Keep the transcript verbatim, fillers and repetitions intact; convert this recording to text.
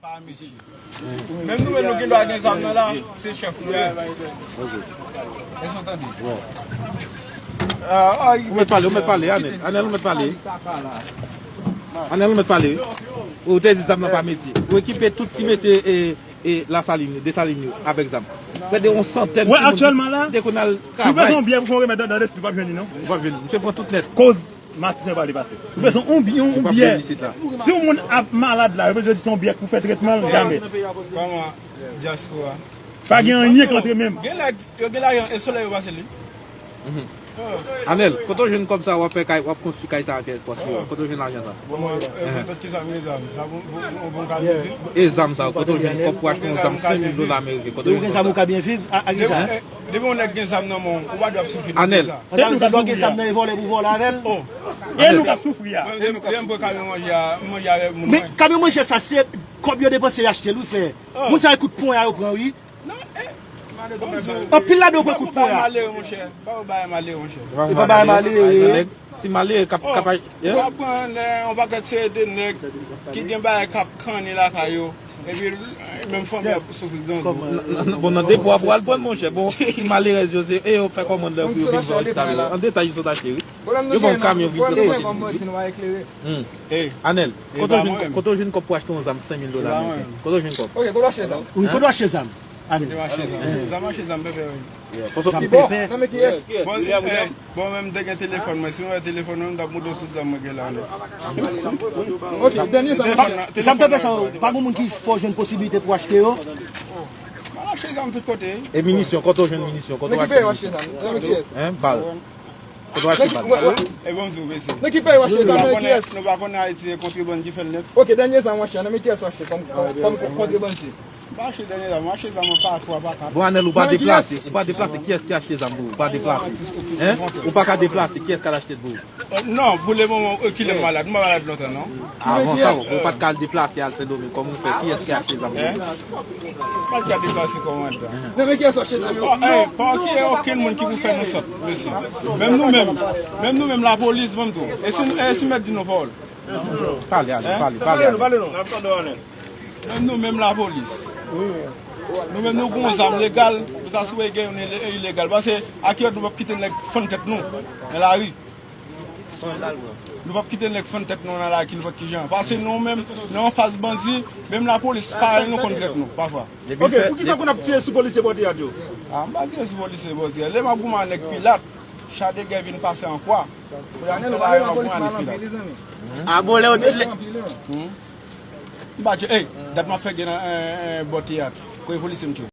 Pa mesye. Menm nou menm nou gen dwa gen zam nan la, se chèf nou ye. Èske w tande? Ah, ah, Ou mèt pale, ou mèt pale, Anèl. Anèl, ou mèt pale. Anèl, ou mèt pale. Ou te di zam nan pa metye. Ou ekipe tout ti metye e, e Lasalin yo, Desalin yo, avèk zam. Prè de yon santèn Wè, aktyèlman la, te konn al si w bezwen yon travay. Byè pou fè yon remèd anndan de stil, w ap jwenn li, non? Ou p ap jwenn. Se pran tout nèt. Koz Matisan pa depase. Si w bezwen yon, yon, yon byè, si yon moun ap malad la, yo bezwen di se yon byè pou fè tretman l, jamè. Kòman dyaspora? Pa gen anyen k antre menm. Gen nèg, yo gen lajan, e solèy yo pase li. Anèl, kote w jwenn kòb sa w ap fè kay, w ap konstwi kay sa a pyès pòs yo? Kote w jwenn lajan sa? Bon, mwen, e, mwen, ki sa m gen zam? Sa bon, bon, bon, bon, ka vin. E zam sa, kote w jwenn kòb pou achte yon zam senk mil dola ameriken? Kote w Ou gen jwenn zam kòb ou ka byen viv a- ak sa. Depi yon nèg gen zam nan men w, ou pa dwe ap soufri nan Anèl. sa. Sa vle di lè w gen zam nan e vòlè pou vòlè avè l. Oh, E nou k ap soufri a. Mwen, mwen, mwen pran kamyon manje a, manje avèk moun Men mwen. Kamyon manje sa se kòb yo depanse yo achte l wi frè. Moun sa yo kout ponya yo pran wi. Non, eh, bon, Anpil ladan yo pran Babo kout bay ponya. Malere, monchè. Babo bay Malere, monchè. Se pa bay Malere. Ti Malere k ap k ap Ou ap pran lè yon pakèt seri de nèg ki gen bagay k ap kannen lakay yo. Epi menm fanmi ap soufri gang yo. Bon, nan depo a pou al pran, monchè. Bon, ti malerèz yo se e yo fè kòmann lè pou yo vin pran ti kamyon. An detay yo sot achte wi. Yo pran kamyon vin pran. Anèl, kote w jwenn kòb pou achte yon zam senk mil dola ameriken? Kote w jwenn kòb? Ok, kote w achte zam? Wi, kote w achte zam? Anèl. Kote w achte zam? Zam achte zam pèpè wi. Kote Zam pèpè. Nan men kiyès? Bon, eh, bon, menm te gen telefòn mwen, si mwen wè telefòn mwen, m t ap montre w tout zam mwen gen la. Ok, dènye zam. Zam pèpè sa yo, pa gen moun ki fè w jwenn posiblite pou achte yo. Mwen achte zam tout kote. E minisyon, kote w jwenn minisyon? Kote w Nan ki peyi w achte achte minisyon? zam? Nan men kiyès? Hein, bal. Kote w Nan achte ki, bal? wè, wè. E bon, m di w mesye. Nan ki peyi w achte Nou zam? pa Nan men konnen, kiyès? nou pa konnen Ayiti, e kontreband ki fè l nèt. Ok, dènye zam w achte, nan men kiyès w achte kòm, kòm, kòm kontrebandye? M pa achte dènye zam, m achte zam mwen pa fwa, pa kat. Bon, Anèl, ou pa Nan men deplase, kiyès? Ou pa deplase, kiyès ki achte zam pou ou? Ou pa deplase. Hein? Ou pa ka deplase, kiyès k al achte pou ou? Euh, non, pou le moman, e, kilè m malad, m pa malad lontan non. Avan sa, ou pa t ka al deplase al Sendomeng, kòman w fè? Kiyès ki achte zam pou ou? Hein? M pa t ka deplase kòman la. Nan men kiyès w achte zam yo? Oh, eh, pa okipe okenn moun ki pou fè nou sòt, mesye. Menm nou menm, menm nou menm lapolis, ban m di w. E si, e si m mèt di nou pawòl? Pale, Anèl, pale, pale, Anèl. Menm nou menm lapolis. Nou menm nou gon zam legal, nou ta sipoze gen youn ile- ilegal. Paske a kilòt nou p ap kite nèg fann tèt nou nan lari. Nou p ap kite nèg fann tèt nou nan lari, kilvòt kijan. Paske nou menm, nou anfas bandi, menm lapolis parèy nou konn trèt nou, pafwa. Ok, poukisa konn ap tire sou polisye Bòdiyad yo? Ah, m pa tire sou polisye Bòdiyad. Lè m ap goumen ak nèg Pilat, cha de gè vin pase an kwa. Pou la Anèl, nou ou pa pa gen ap lapolis goumen ak malandri, Pilat. li zanmi. A bon, lè yo te. M pa tire, ey, dat m ap fè gen nan, eh, eh, bò teyat. Kote polisye m tire?